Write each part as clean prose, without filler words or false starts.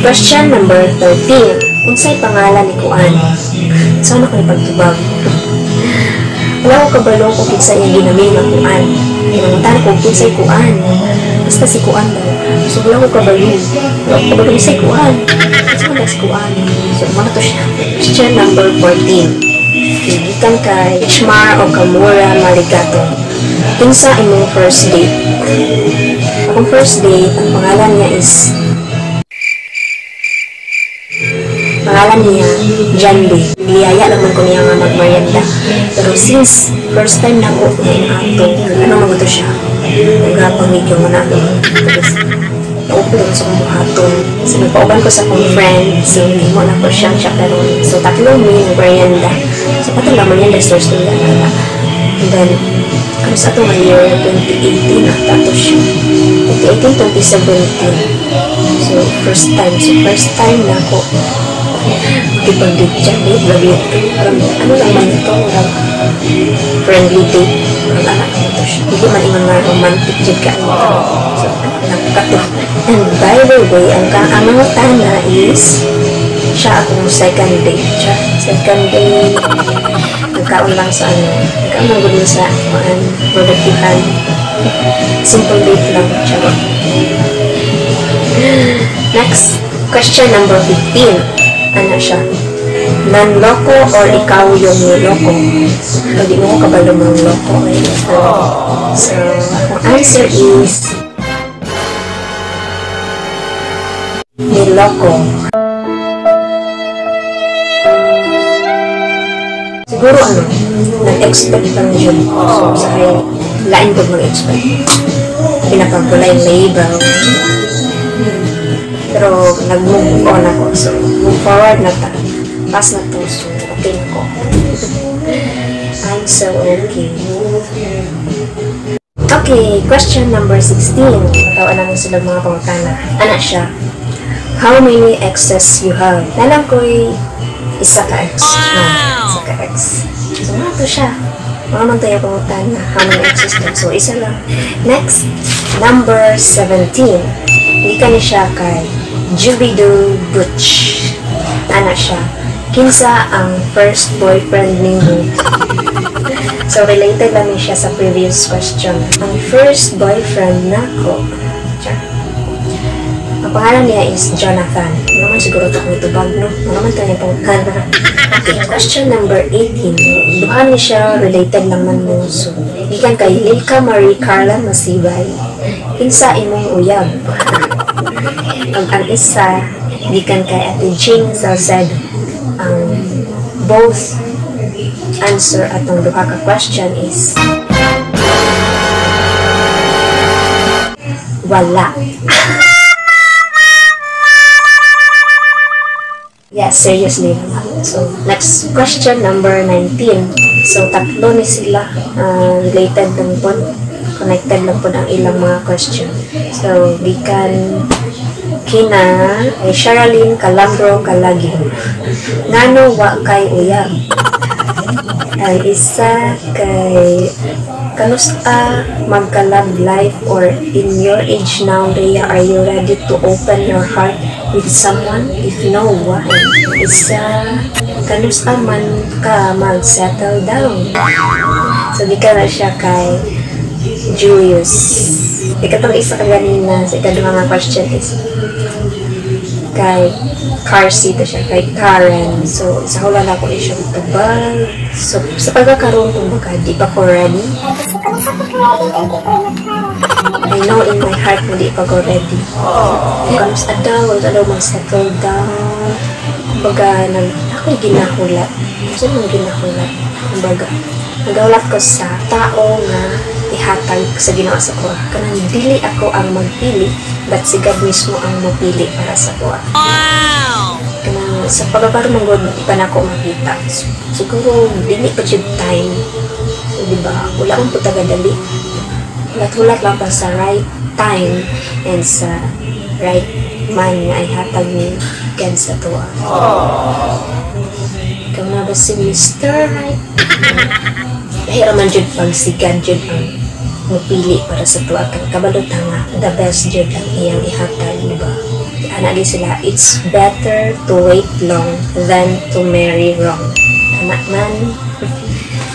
Question number 13. Unsay pangalan ni Kuan? So, ano ko ni pagtubag? Wala ko kabalo kung kinsa iyang ginamin nga Kuan. Kinangutan ko kinsay Kuan. Basta si Kuan daw. So, wala ko kabalo. Wala ko kabalo kinsay Kuan. Kinsa man si Kuan? So, mao na to siya. Question number 14. Gikan kay Ichmar Okamura Maligato. Kinsa imong first date? Akong first date, ang pangalan niya is pangalan niya, John B. Liyaya naman ko niya nga magmerienda. Pero since first time na ako ngayon ato, ano maguto siya? Nagapang medyo mo na. Tapos, naupo lang sa akong buhaton. So, nagpauban ko sa akong friend. So, hindi mo na ko siyang chaperon. So, tatlo mi nagmerienda. So, patong lang merienda, stores ko nila. And then, ano sa itong year, 2018 ata to siya. 2018, 2017. So, first time. So, first time na ako makipag-date siya. Date, grabe. Parang, ano lang man ito, parang friendly date. Parang anak ito siya. Hindi man ingon nga romantic jud ka. So, ano lang kato. And by the way, ang kaangutana is siya akong second date. Siya, second date. Nagkaon lang sa ano. Nagkaon lang gud sa kuan, productihan. Simple date lang. Charot. Next, question number 15. Ano siya? Nanloko or ikaw yung niloko? So, di mo ko kabalo manloko. Eh. So, ang answer is niloko. Siguro ano, nag-expect lang yun. So, sa kaya, lain ko mag-expect. Pinapagkulay label. Pero, nag-move on ako. So, move forward na ta. Pass na to. So, okay na ko. I'm so okay. Okay, question number 16. Tawa namin sila mga pangutana. Ana siya. How many exes you have? Nalang ko'y isa ka ex. No, isa ka ex. So, mga to siya. Mga man tayo pangutana. How many exes to? So, isa lang. Next, number 17. Hindi ka ni siya kay Jubido Butch. Ana siya. Kinsa ang first boyfriend nimo? So, related lang ni siya sa previous question. Ang first boyfriend nako. Char. Ang pangalan niya is Jonathan. Ano naman siguro ito kung itubag, no? Ano naman ito yung pangalan? Okay, question number 18. Duha ni siya, related lang man mo. So, gikan kay Lilka Marie Carla Masibay. Kinsa imong uyab? Ang isa, gikan kay Ate Jing Salcedo. Ang both answer atong duha ka question is wala. Yes, seriously. So, next question number 19. So, tatlo ni sila related lang po. Connected lang po ang ilang mga question. So, gikan kina ay Sheralyn Calambro Kalagi. Ngano wa kay uyab? Ang isa kay kanusta magka-love life or in your age now, Rhea, are you ready to open your heart with someone? If no, why? Isa, kanusta man ka mag-settle down? So, di ka na siya kay Julius. Ikatong isa ka ganina sa ikaduha nga question is kay Carcy to siya, kay Karen. So, sa hula na ako siya tubag. So, sa pagkakaroon, kumbaga, di pa ko ready. I know in my heart na di pa ko ready. Kamus adaw, wala daw mag-settle down. Kumbaga, ako'y ginahulat. Saan mong ginahulat? Kumbaga, nagahulat ko sa tao nga ihatag sa Ginoo sa kuha. Kanang dili ako ang magpili, but si God mismo ang mapili para sa kuha. Wow! Kanang sa pagkakaroon man God, di pa na ako makita. So, siguro, dili pa jud time. So, di ba? Wala akong putagadali. Hulat-hulat lang pa sa right time and sa right man nga ihatag ni God sa tuwa. Ikaw na ba si Mr. Right? Dahil man jud pag si God jud ang mupili para sa tuwa kang kabalo ta nga the best jud ang iyang ihatag, di ba? Ana di sila, "It's better to wait long than to marry wrong." Tama man.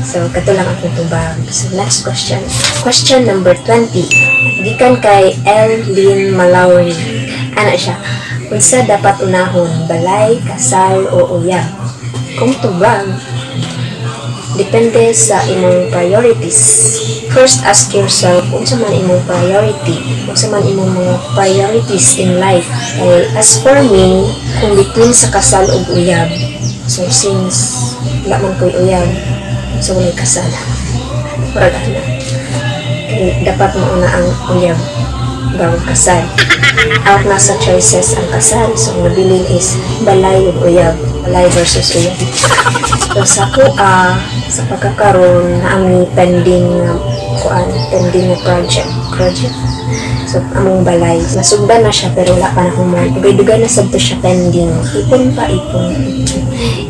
So, kato lang akong tubag. So, next question. Question number 20. Gikan kay L. Lynn Malaury. Ana siya? Unsa dapat unahon? Balay, kasal, o uyab? Kung tubag, depende sa imong priorities. First, ask yourself, unsa man imong priority? Unsa man imong mga priorities in life? Kay, as for me, kung between sa kasal ug uyab, so since wala man ko'y uyab, so walay kasal. Murag ana. Kay dapat mauna ang uyab bago kasal. Out na sa choices ang kasal. So, ang nabilin is balay ug uyab. Balay versus uyab. So, sa kuha, sa pagkakaroon na ami pending nga kuan, pending nga project. Project. So, among balay. Nasugdan na siya pero wala pa na human. Dugay-dugay na sad to siya pending. Ipon pa, ipon.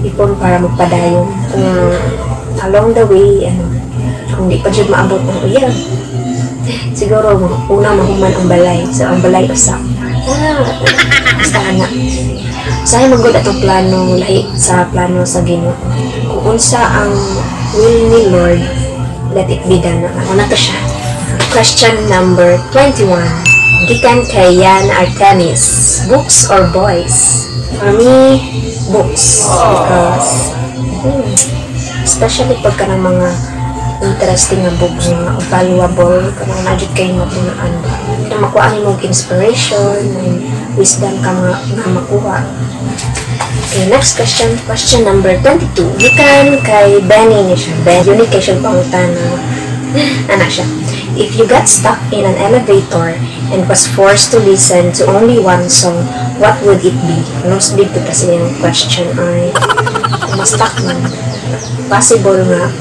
Ipon para magpadayon. Kung along the way, ano, kung di pa jud maabot ang uyab, siguro una mahuman ang balay. So, ang balay usa. Ah, basta ana. Usahay man gud atong plano lahi sa plano sa Ginoo. Kung unsa ang will ni Lord, let it be done. Ako na to siya. Question number 21. Gikan kay Yan Artemis. Books or boys? For me, books. Because, especially pagka ng mga interesting nga books, mga valuable, kanang naa jud kay matun-an ba. Na makuha nimo og inspiration and wisdom ka nga makuha. Okay, next question. Question number 22. Gikan kay Benny ni siya. Ben, unique kay siyang pangutana. Ana siya? If you got stuck in an elevator and was forced to listen to only one song, what would it be? Nosebleed ko kasi yung question ay kung ma-stuck man. Possible nga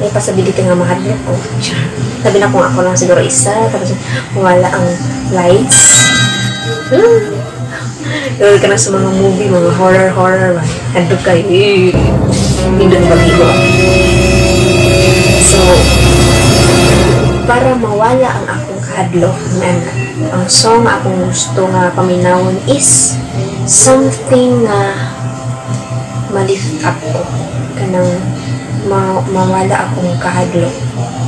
may possibility nga mahadlok ko. Char. Sabi na kung ako lang siguro isa, tapos wala ang lights. Lalo ka na sa mga movie, mga horror, horror ba? Hadlok kayo. Eh. Nindot bagigo. So, para mawala ang akong kahadlok, ana, ang song nga akong gusto nga paminawon is something nga ma-lift up ko. Kanang mawala akong kahadlok.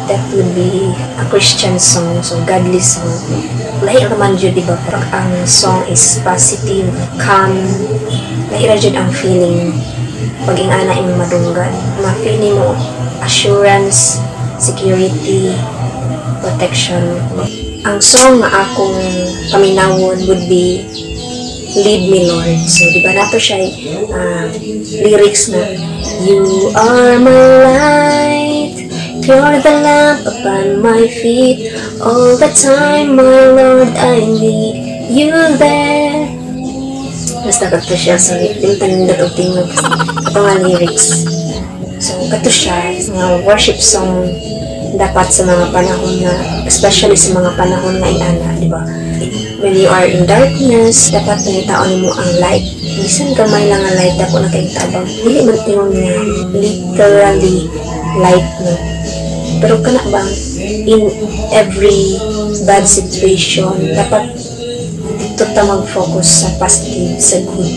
That would be a Christian song, so godly song. Lahi raman jud, di ba? Pag ang song is positive, calm, lahi ra jud ang feeling pag ingana imong madunggan. Ma-feel nimo assurance, security, protection. Ang song nga akong paminawon would be "Lead Me Lord." So, di ba nato siya lyrics na "You are my light, you're the lamp upon my feet. All the time, my Lord, I need you there." Basta kato siya. Sorry, yung tanindot og tingog. Kato nga lyrics. So, kato siya, nga worship song dapat sa mga panahon na, especially sa mga panahon nga inana, di ba? When you are in darkness, dapat pangitaon mo ang light. Bisan gamay lang ang light, dako na kayong tabang. Dili man ingon nga literally light, no? Pero kana bang in every bad situation, dapat dito ta mag-focus sa positive, sa good.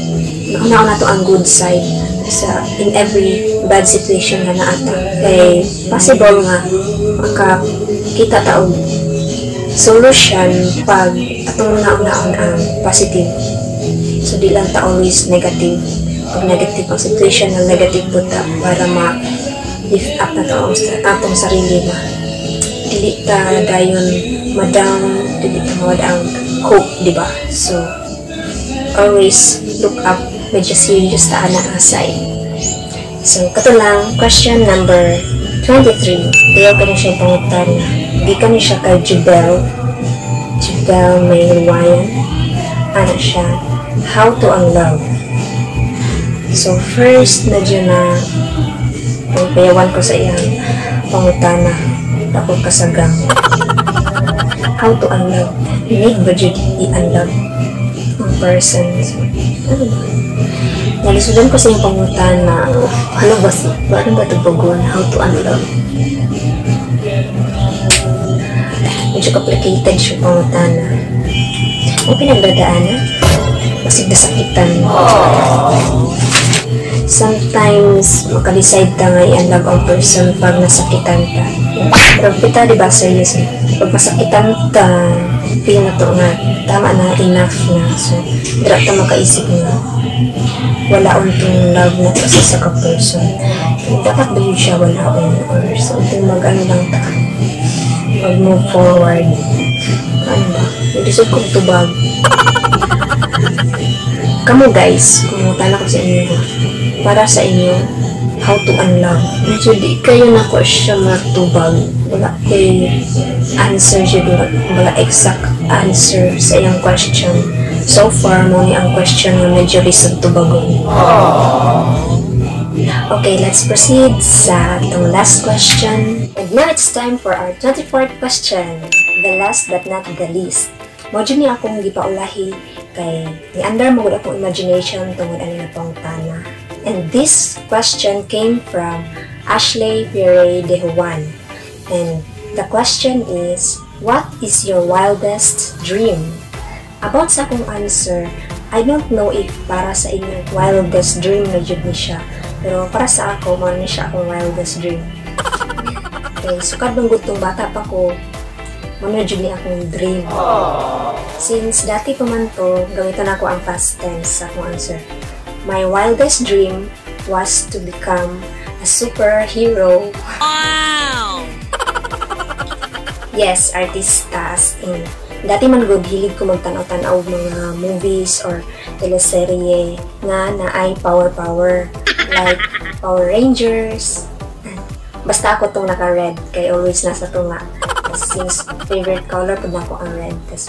Mauna to ang good side sa in every bad situation nga naata. Kay possible nga makakita ta og solution pag atong nauna-on ang positive. So di lang ta always negative. Pag negative ang situation, nga negative po ta para ma lift up na to ang atong sarili ba. Dili ta dayon ma-down, dili ta mawala ang hope, di ba? So, always look up, medyo serious ta ana nga side. So, kato lang, question number 23. Ayaw ka na siya pangutana. Gikan ni siya kay Jubel. Jubel May Ryan. Ano siya? How to unlove. So, first na dyan na pagpayawan ko sa iyang pangutana. Ako kasagang. How to unlove. Need ba jud i-unlove ang person? So, ano ba? Nalisudan ko sa iyang pangutana. Ano ba ito bagon? How to unlove? Medyo complicated siya pangutana. Ang pinagdadaanan? Basig nasakitan. Sometimes, maka-decide ta nga i-unlove ang person pag nasakitan ta. Pero kita, di ba, serious? Pag masakitan ta, feel na to nga, tama na, enough na. So, dira ta makaisip nga, walaon tong love na to sa isa ka person. Dapat ba yun siya walaon? Or something, mag-ano lang ta, mag-move forward. Ano ba? Nag-deserve kong tubag. Kamu guys, kung tala ko sa inyo, para sa inyo, how to unlove. Medyo di kayo na ko siya matubag. Wala ko'y answer siya, wala exact answer sa iyang question. So far, mo ni ang question nga medyo lisod tubagon. Okay, let's proceed sa itong last question. And now it's time for our 24th question. The last but not the least. Mo jud ni akong gipaulahi kay ni-andar mo gud akong imagination tungod ani nga pangutana. And this question came from Ashley Pire de Juan. And the question is, what is your wildest dream? About sa akong answer, I don't know if para sa inyo wildest dream na jud ni siya. Pero para sa ako, mao ni siya akong wildest dream. Okay, sukad man gud tong bata pa ko, mao na jud ni akong dream. Since dati pa man to, gamiton ako ang past tense sa akong answer. My wildest dream was to become a superhero. Wow! Yes, artista as in. Dati man gud hilig ko magtanaw-tanaw og mga movies or teleserye nga naay power-power like Power Rangers. Basta ako tong naka-red kay always nasa tunga. Since favorite color pud nako ang red. Tas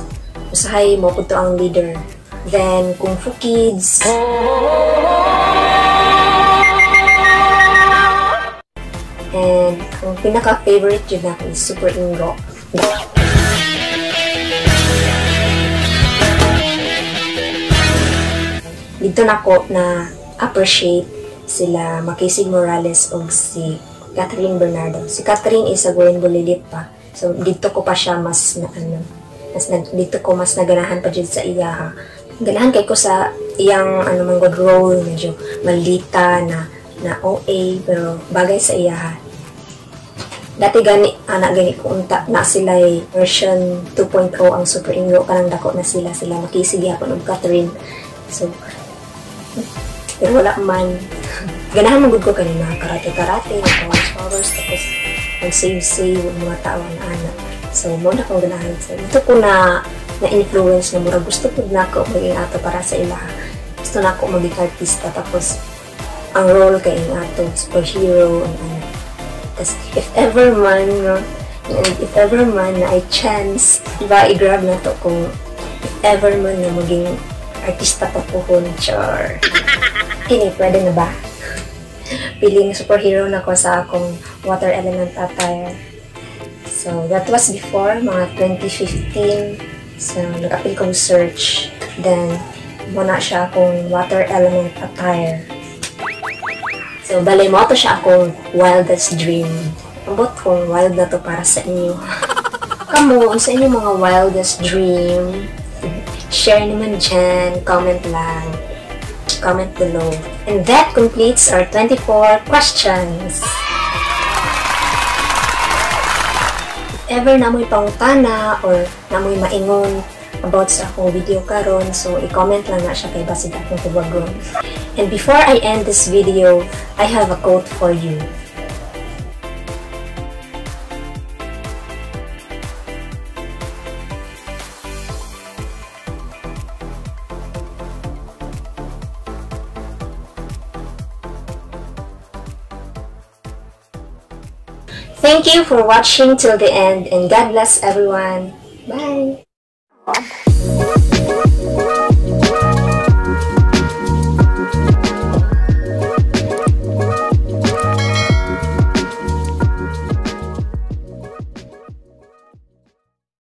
usahay mo pud to ang leader. Then Kung Fu Kids. And ang pinaka-favorite jud nako is Super Ingo. Dito nako na appreciate sila Makisig Morales og si Kathryn Bernardo. Si Kathryn is sa Gwen Bulilit pa. So dito ko pa siya mas na ano, mas nag, dito ko mas naganahan pa jud sa iya ha. Ganahan kay ko sa iyang ano man god role, medyo maldita na na OA pero bagay sa iya ha. Dati gani anak gani ko unta na sila version 2.0 ang Super Ingo kanang dako na sila sila Makisig gyapon og Kathryn. So pero wala man. Ganahan man gud ko kani mga karate-karate, mga powers-powers, tapos mag-save-save ang mga tao na anak. So, mo na akong ganahan. So, dito ko na na-influence na murag gusto pud nako maging ato para sa ilaha. Gusto na ako maging artista, tapos ang role kay ang ato, superhero, ang ano. Tapos, if ever man, no, and if ever man na I chance, diba, i-grab na to kung if ever man na maging artista pa po char. Kini, pwede na ba? Piling superhero na ko sa akong water element attire. So, that was before, mga 2015. So, nag-apil kong search. Then, muna siya akong water element attire. So, balay mo to siya akong wildest dream. Ambot kong wild na to para sa inyo. Kamo, sa inyo mga wildest dream, share naman dyan, comment lang. Comment below. And that completes our 24 questions. If ever na mo'y pangutana or na mo'y maingon about sa akong video karon, so i-comment lang na siya kay basig akong tubagon. And before I end this video, I have a quote for you. Thank you for watching till the end, and God bless everyone. Bye!